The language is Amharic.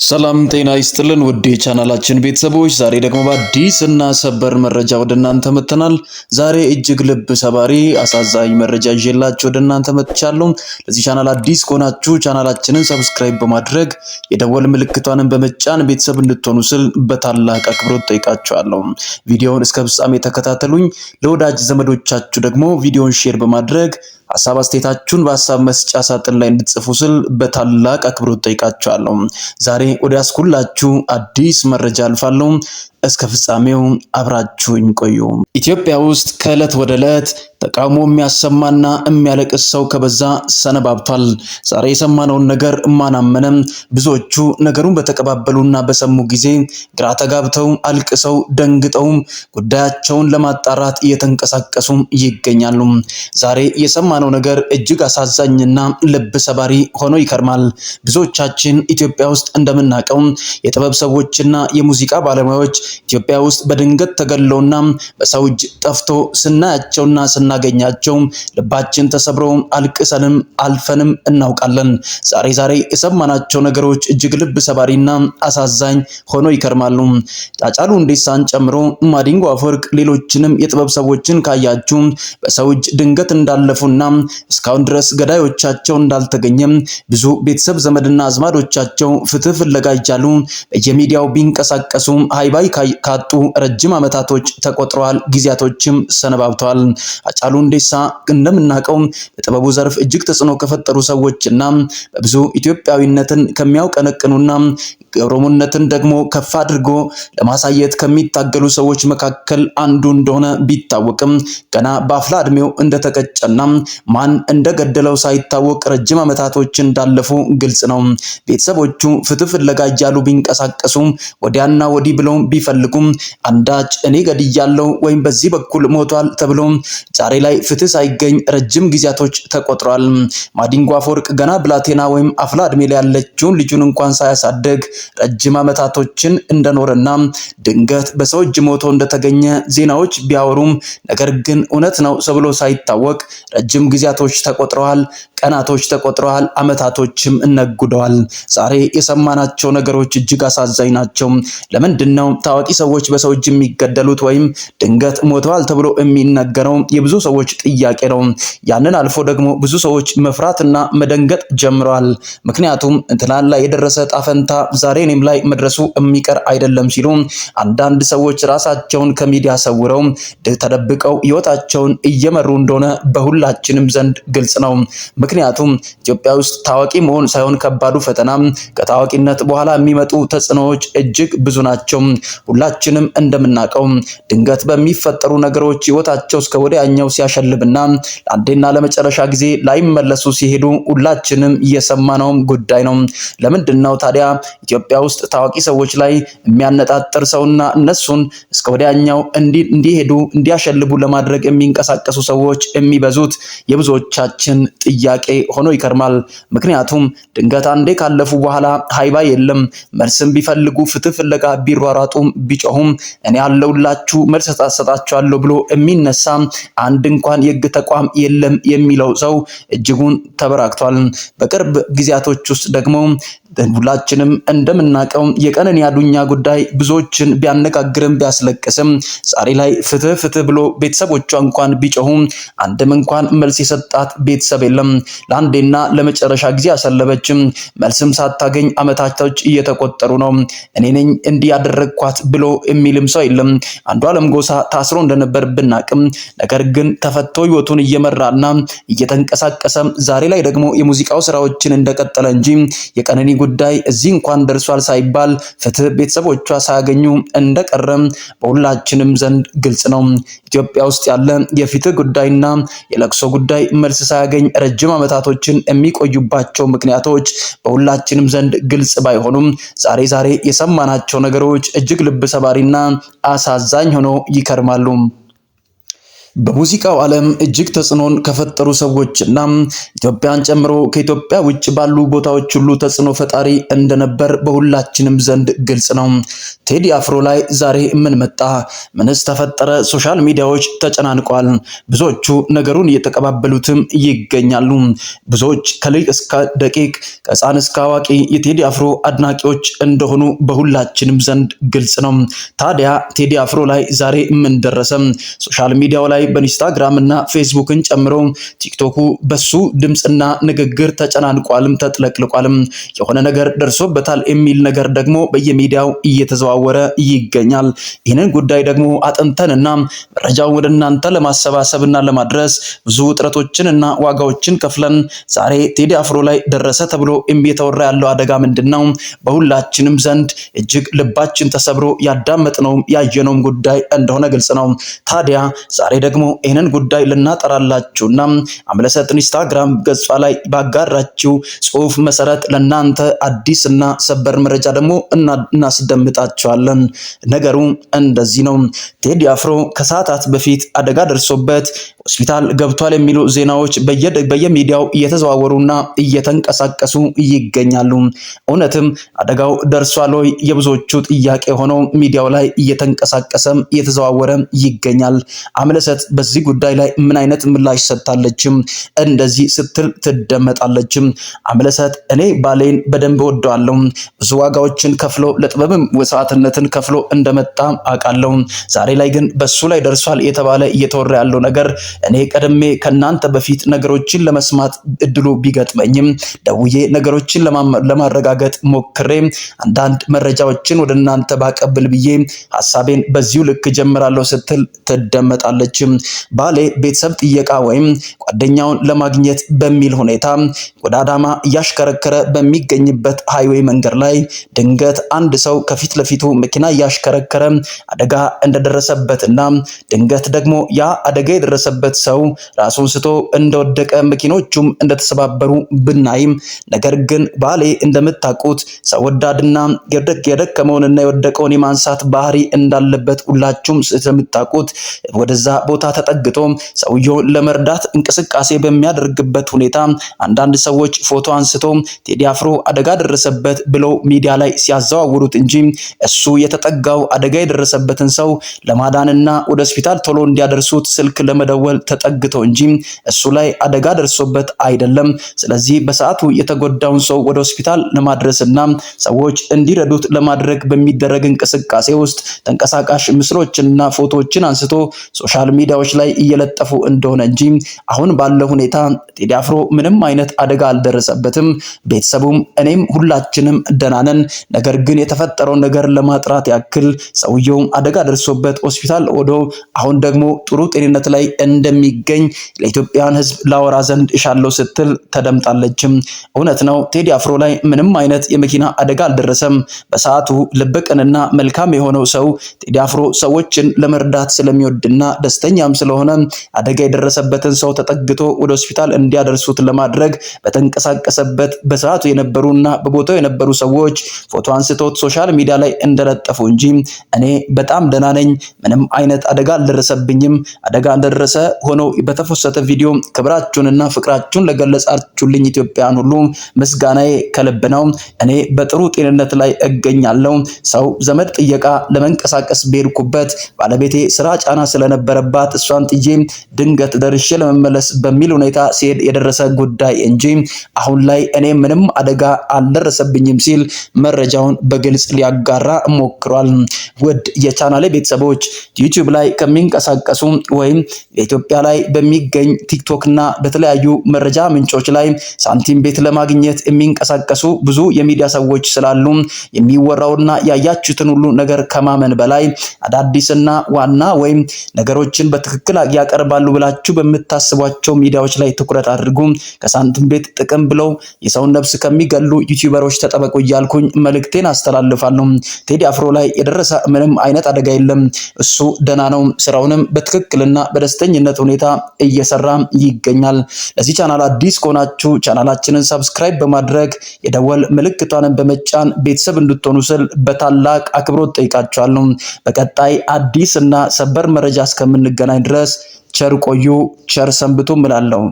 ሰላም ጤና ይስጥልን ውድ የቻናላችን ቤተሰቦች፣ ዛሬ ደግሞ በአዲስ እና ሰበር መረጃ ወደ እናንተ መጥተናል። ዛሬ እጅግ ልብ ሰባሪ አሳዛኝ መረጃ ይዤላችሁ ወደ እናንተ መጥቻለሁ። ለዚህ ቻናል አዲስ ከሆናችሁ ቻናላችንን subscribe በማድረግ የደወል ምልክቷንን በመጫን ቤተሰብ እንድትሆኑ ስል በታላቅ አክብሮት ጠይቃችኋለሁ። ቪዲዮውን እስከ ፍጻሜ ተከታተሉኝ። ለወዳጅ ዘመዶቻችሁ ደግሞ ቪዲዮውን share በማድረግ ሀሳብ አስተያየታችሁን በሀሳብ መስጫ ሳጥን ላይ እንድትጽፉ ስል በታላቅ አክብሮት ጠይቃችኋለሁ። ዛሬ ወደ ያስኩላችሁ አዲስ መረጃ አልፋለሁ። እስከ ፍጻሜው አብራችሁኝ ቆዩ። ኢትዮጵያ ውስጥ ከዕለት ወደ ዕለት ተቃውሞ የሚያሰማና የሚያለቅስ ሰው ከበዛ ሰነባብቷል። ዛሬ የሰማነውን ነገር ማን አመነም? ብዙዎቹ ነገሩን በተቀባበሉና በሰሙ ጊዜ ግራ ተጋብተው አልቅሰው ደንግጠውም ጉዳያቸውን ለማጣራት እየተንቀሳቀሱ ይገኛሉ። ዛሬ የሰማነው ነገር እጅግ አሳዛኝና ልብ ሰባሪ ሆኖ ይከርማል። ብዙዎቻችን ኢትዮጵያ ውስጥ እንደምናውቀው የጥበብ ሰዎችና የሙዚቃ ባለሙያዎች ኢትዮጵያ ውስጥ በድንገት ተገለውና በሰው እጅ ጠፍቶ ስናያቸውና ስናገኛቸው ልባችን ተሰብሮ አልቅሰንም አልፈንም እናውቃለን። ዛሬ ዛሬ የሰማናቸው ነገሮች እጅግ ልብ ሰባሪና አሳዛኝ ሆኖ ይከርማሉ። ሃጫሉ ሁንዴሳን ጨምሮ ማዲንጎ አፈወርቅ፣ ሌሎችንም የጥበብ ሰዎችን ካያችሁ በሰው እጅ ድንገት እንዳለፉና እስካሁን ድረስ ገዳዮቻቸው እንዳልተገኘም ብዙ ቤተሰብ ዘመድና አዝማዶቻቸው ፍትህ ፍለጋ እያሉ በየሚዲያው ቢንቀሳቀሱ ሃይባይ ካጡ ረጅም ዓመታቶች ተቆጥረዋል። ጊዜያቶችም ሰነባብተዋል። ሃጫሉ ሁንዴሳ እንደምናውቀው በጥበቡ ዘርፍ እጅግ ተጽዕኖ ከፈጠሩ ሰዎችና በብዙ ኢትዮጵያዊነትን ከሚያውቀነቅኑና ኦሮሞነትን ደግሞ ከፍ አድርጎ ለማሳየት ከሚታገሉ ሰዎች መካከል አንዱ እንደሆነ ቢታወቅም ገና በአፍላ እድሜው እንደተቀጨና ማን እንደገደለው ሳይታወቅ ረጅም ዓመታቶች እንዳለፉ ግልጽ ነው። ቤተሰቦቹ ፍትህ ፍለጋ እያሉ ቢንቀሳቀሱም ወዲያና ወዲህ ብለው ቢፈልጉም አንዳች እኔ ገድያለሁ ወይም በዚህ በኩል ሞቷል ተብሎ ዛሬ ላይ ፍትህ ሳይገኝ ረጅም ጊዜያቶች ተቆጥሯል። ማዲንጎ አፈወርቅ ገና ብላቴና ወይም አፍላ እድሜ ላይ ያለችውን ልጁን እንኳን ሳያሳድግ ረጅም ዓመታቶችን እንደኖረና ድንገት በሰው እጅ ሞቶ እንደተገኘ ዜናዎች ቢያወሩም ነገር ግን እውነት ነው ተብሎ ሳይታወቅ ረጅም ጊዜያቶች ተቆጥረዋል። ቀናቶች ተቆጥረዋል። ዓመታቶችም እነጉደዋል። ዛሬ የሰማናቸው ነገሮች እጅግ አሳዛኝ ናቸው። ለምንድን ነው ታዋቂ ሰዎች በሰው እጅ የሚገደሉት ወይም ድንገት ሞተዋል ተብሎ የሚነገረው? የብዙ ሰዎች ጥያቄ ነው። ያንን አልፎ ደግሞ ብዙ ሰዎች መፍራትና መደንገጥ ጀምረዋል። ምክንያቱም ትናንት ላይ የደረሰ ዕጣ ፈንታ ዛሬ እኔም ላይ መድረሱ የሚቀር አይደለም ሲሉ አንዳንድ ሰዎች ራሳቸውን ከሚዲያ ሰውረው ተደብቀው ሕይወታቸውን እየመሩ እንደሆነ በሁላችንም ዘንድ ግልጽ ነው። ምክንያቱም ኢትዮጵያ ውስጥ ታዋቂ መሆን ሳይሆን ከባዱ ፈተና ከታዋቂነት በኋላ የሚመጡ ተጽዕኖዎች እጅግ ብዙ ናቸው። ሁላችንም እንደምናውቀው ድንገት በሚፈጠሩ ነገሮች ሕይወታቸው እስከ ወዲያኛው ሲያሸልብና ለአንዴና ለመጨረሻ ጊዜ ላይመለሱ ሲሄዱ ሁላችንም እየሰማነውም ጉዳይ ነው። ለምንድን ነው ታዲያ ኢትዮጵያ ውስጥ ታዋቂ ሰዎች ላይ የሚያነጣጥር ሰውና እነሱን እስከ ወዲያኛው እንዲሄዱ እንዲያሸልቡ ለማድረግ የሚንቀሳቀሱ ሰዎች የሚበዙት? የብዙዎቻችን ጥያቄ ሆኖ ይከርማል። ምክንያቱም ድንገት አንዴ ካለፉ በኋላ ሃይባ የለም። መልስም ቢፈልጉ ፍትህ ፍለጋ ቢሯሯጡም ቢጮሁም እኔ አለሁላችሁ መልስ እሰጣችኋለሁ ብሎ የሚነሳ አንድ እንኳን የህግ ተቋም የለም የሚለው ሰው እጅጉን ተበራክቷል። በቅርብ ጊዜያቶች ውስጥ ደግሞ ሁላችንም እንደምናውቀው የቀነኒ አዱኛ ጉዳይ ብዙዎችን ቢያነጋግርም ቢያስለቅስም ዛሬ ላይ ፍትህ ፍትህ ብሎ ቤተሰቦቿ እንኳን ቢጮሁም አንድም እንኳን መልስ የሰጣት ቤተሰብ የለም። ለአንዴና ለመጨረሻ ጊዜ አሰለበችም። መልስም ሳታገኝ አመታቶች እየተቆጠሩ ነው። እኔ ነኝ እንዲህ ያደረግኳት ብሎ የሚልም ሰው የለም። አንዱዓለም ጎሳ ታስሮ እንደነበር ብናቅም ነገር ግን ተፈቶ ህይወቱን እየመራና እየተንቀሳቀሰ ዛሬ ላይ ደግሞ የሙዚቃው ስራዎችን እንደቀጠለ እንጂ የቀነኒ ጉዳይ እዚህ እንኳን ደርሷል ሳይባል ፍትህ ቤተሰቦቿ ሳያገኙ እንደቀረም በሁላችንም ዘንድ ግልጽ ነው። ኢትዮጵያ ውስጥ ያለ የፍትህ ጉዳይና የለቅሶ ጉዳይ መልስ ሳያገኝ ረጅም ዓመታቶችን የሚቆዩባቸው ምክንያቶች በሁላችንም ዘንድ ግልጽ ባይሆኑም ዛሬ ዛሬ የሰማናቸው ነገሮች እጅግ ልብ ሰባሪና አሳዛኝ ሆኖ ይከርማሉ። በሙዚቃው ዓለም እጅግ ተጽዕኖን ከፈጠሩ ሰዎችና ኢትዮጵያን ጨምሮ ከኢትዮጵያ ውጭ ባሉ ቦታዎች ሁሉ ተጽዕኖ ፈጣሪ እንደነበር በሁላችንም ዘንድ ግልጽ ነው። ቴዲ አፍሮ ላይ ዛሬ ምን መጣ? ምንስ ተፈጠረ? Social media ዎች ተጨናንቀዋል። ብዙዎቹ ነገሩን እየተቀባበሉትም ይገኛሉ። ብዙዎች ከሊቅ እስከ ደቂቅ፣ ከሕፃን እስከ አዋቂ የቴዲ አፍሮ አድናቂዎች እንደሆኑ በሁላችንም ዘንድ ግልጽ ነው። ታዲያ ቴዲ አፍሮ ላይ ዛሬ ምን ደረሰ? Social media ው ላይ በኢንስታግራም እና ፌስቡክን ጨምሮ ቲክቶኩ በሱ ድምፅና ንግግር ተጨናንቋልም ተጥለቅልቋልም። የሆነ ነገር ደርሶበታል የሚል ነገር ደግሞ በየሚዲያው እየተዘዋወረ ይገኛል። ይህንን ጉዳይ ደግሞ አጥንተንና መረጃውን ወደ እናንተ ለማሰባሰብና ለማድረስ ብዙ ጥረቶችንና ዋጋዎችን ከፍለን ዛሬ ቴዲ አፍሮ ላይ ደረሰ ተብሎ እየተወራ ያለው አደጋ ምንድን ነው? በሁላችንም ዘንድ እጅግ ልባችን ተሰብሮ ያዳመጥነውም ያየነውም ጉዳይ እንደሆነ ግልጽ ነው። ታዲያ ዛሬ ደግሞ ይህንን ጉዳይ ልናጠራላችሁና አምለሰት ኢንስታግራም ገጿ ላይ ባጋራችው ጽሁፍ መሰረት ለእናንተ አዲስ እና ሰበር መረጃ ደግሞ እናስደምጣችኋለን። ነገሩ እንደዚህ ነው። ቴዲ አፍሮ ከሰዓታት በፊት አደጋ ደርሶበት ሆስፒታል ገብቷል የሚሉ ዜናዎች በየሚዲያው እየተዘዋወሩና እየተንቀሳቀሱ ይገኛሉ። እውነትም አደጋው ደርሷል ወይ? የብዙዎቹ ጥያቄ ሆኖ ሚዲያው ላይ እየተንቀሳቀሰም እየተዘዋወረ ይገኛል። አምለሰት በዚህ ጉዳይ ላይ ምን አይነት ምላሽ ሰጥታለችም? እንደዚህ ስትል ትደመጣለችም። አምለሰት እኔ ባሌን በደንብ እወደዋለሁ፣ ብዙ ዋጋዎችን ከፍሎ ለጥበብም መስዋዕትነትን ከፍሎ እንደመጣ አውቃለሁ። ዛሬ ላይ ግን በሱ ላይ ደርሷል የተባለ እየተወራ ያለው ነገር እኔ ቀድሜ ከእናንተ በፊት ነገሮችን ለመስማት እድሉ ቢገጥመኝም ደውዬ ነገሮችን ለማረጋገጥ ሞክሬ አንዳንድ መረጃዎችን ወደ እናንተ ባቀብል ብዬ ሀሳቤን በዚሁ ልክ ጀምራለሁ ስትል ትደመጣለች። ባሌ ቤተሰብ ጥየቃ ወይም ጓደኛውን ለማግኘት በሚል ሁኔታ ወደ አዳማ እያሽከረከረ በሚገኝበት highway መንገድ ላይ ድንገት አንድ ሰው ከፊት ለፊቱ መኪና እያሽከረከረ አደጋ እንደደረሰበትና ድንገት ደግሞ ያ አደጋ የደረሰበት ሰው ራሱን ስቶ እንደወደቀ፣ መኪኖቹም እንደተሰባበሩ ብናይም፣ ነገር ግን ባሌ እንደምታውቁት ሰው ወዳድና የደከመውንና የወደቀውን የማንሳት ባህሪ እንዳለበት ሁላችሁም ስለምታውቁት ወደዛ ቦታ ተጠግቶ ሰውየውን ለመርዳት እንቅስቃሴ በሚያደርግበት ሁኔታ አንዳንድ ሰዎች ፎቶ አንስቶ ቴዲ አፍሮ አደጋ ደረሰበት ብለው ሚዲያ ላይ ሲያዘዋውሩት እንጂ እሱ የተጠጋው አደጋ የደረሰበትን ሰው ለማዳንና ወደ ሆስፒታል ቶሎ እንዲያደርሱት ስልክ ለመደወል ተጠግቶ እንጂ እሱ ላይ አደጋ ደርሶበት አይደለም። ስለዚህ በሰዓቱ የተጎዳውን ሰው ወደ ሆስፒታል ለማድረስና ሰዎች እንዲረዱት ለማድረግ በሚደረግ እንቅስቃሴ ውስጥ ተንቀሳቃሽ ምስሎችንና ፎቶዎችን አንስቶ social media ዎች ላይ እየለጠፉ እንደሆነ እንጂ አሁን ባለው ሁኔታ ቴዲ አፍሮ ምንም አይነት አደጋ አልደረሰበትም። ቤተሰቡም እኔም ሁላችንም ደህና ነን። ነገር ግን የተፈጠረውን ነገር ለማጥራት ያክል ሰውየውም አደጋ ደርሶበት ሆስፒታል ወዶ አሁን ደግሞ ጥሩ ጤንነት ላይ እንደሚገኝ ለኢትዮጵያን ሕዝብ ላወራ ዘንድ እሻለሁ ስትል ተደምጣለችም። እውነት ነው፣ ቴዲ አፍሮ ላይ ምንም አይነት የመኪና አደጋ አልደረሰም። በሰዓቱ ልበ ቅንና መልካም የሆነው ሰው ቴዲ አፍሮ ሰዎችን ለመርዳት ስለሚወድና ደስተኛም ስለሆነ አደጋ የደረሰበትን ሰው ተጠግቶ ወደ ሆስፒታል እንዲያደርሱት ለማድረግ በተንቀሳቀሰበት በሰዓቱ የነበሩና በቦታው የነበሩ ሰዎች ፎቶ አንስቶት social media ላይ እንደለጠፉ እንጂ እኔ በጣም ደህና ነኝ፣ ምንም አይነት አደጋ አልደረሰብኝም፣ አደጋ እንደደረሰ ሆኖ በተፎሰተ ቪዲዮ ክብራችሁንና ፍቅራችሁን ለገለጻችሁልኝ ኢትዮጵያን ሁሉ ምስጋናዬ ከልብ ነው። እኔ በጥሩ ጤንነት ላይ እገኛለሁ። ሰው ዘመድ ጥየቃ ለመንቀሳቀስ በሄድኩበት ባለቤቴ ስራ ጫና ስለነበረባት እሷን ጥዬ ድንገት ደርሼ ለመመለስ በሚል ሁኔታ ሲሄድ የደረሰ ጉዳይ እንጂ አሁን ላይ እኔ ምንም አደጋ አልደረሰብኝም ሲል መረጃውን በግልጽ ሊያጋራ ሞክሯል። ውድ የቻናሌ ቤተሰቦች፣ ዩቲዩብ ላይ ከሚንቀሳቀሱ ወይም በኢትዮጵያ ላይ በሚገኝ ቲክቶክ እና በተለያዩ መረጃ ምንጮች ላይ ሳንቲም ቤት ለማግኘት የሚንቀሳቀሱ ብዙ የሚዲያ ሰዎች ስላሉ የሚወራውና ያያችሁትን ሁሉ ነገር ከማመን በላይ አዳዲስና ዋና ወይም ነገሮችን በትክክል ያቀርባሉ ብላችሁ በምታስቧቸው ሚዲያዎች ላይ ትኩረት አድርጉ። ከሳንቲም ቤት ጥቅም ብለው የሰውን ነፍስ ከሚገሉ ዩቲዩበሮች ተጠበቁ እያልኩኝ መልእክቴን አስተላልፋለሁ። ቴዲ አፍሮ ላይ የደረሰ ምንም አይነት አደጋ የለም። እሱ ደህና ነው። ስራውንም በትክክልና በደስተኝነት በፍጥነት ሁኔታ እየሰራ ይገኛል። ለዚህ ቻናል አዲስ ከሆናችሁ ቻናላችንን subscribe በማድረግ የደወል ምልክቷንን በመጫን ቤተሰብ እንድትሆኑ ስል በታላቅ አክብሮት ጠይቃችኋለሁ። በቀጣይ አዲስ እና ሰበር መረጃ እስከምንገናኝ ድረስ ቸር ቆዩ፣ ቸር ሰንብቱ እላለሁ።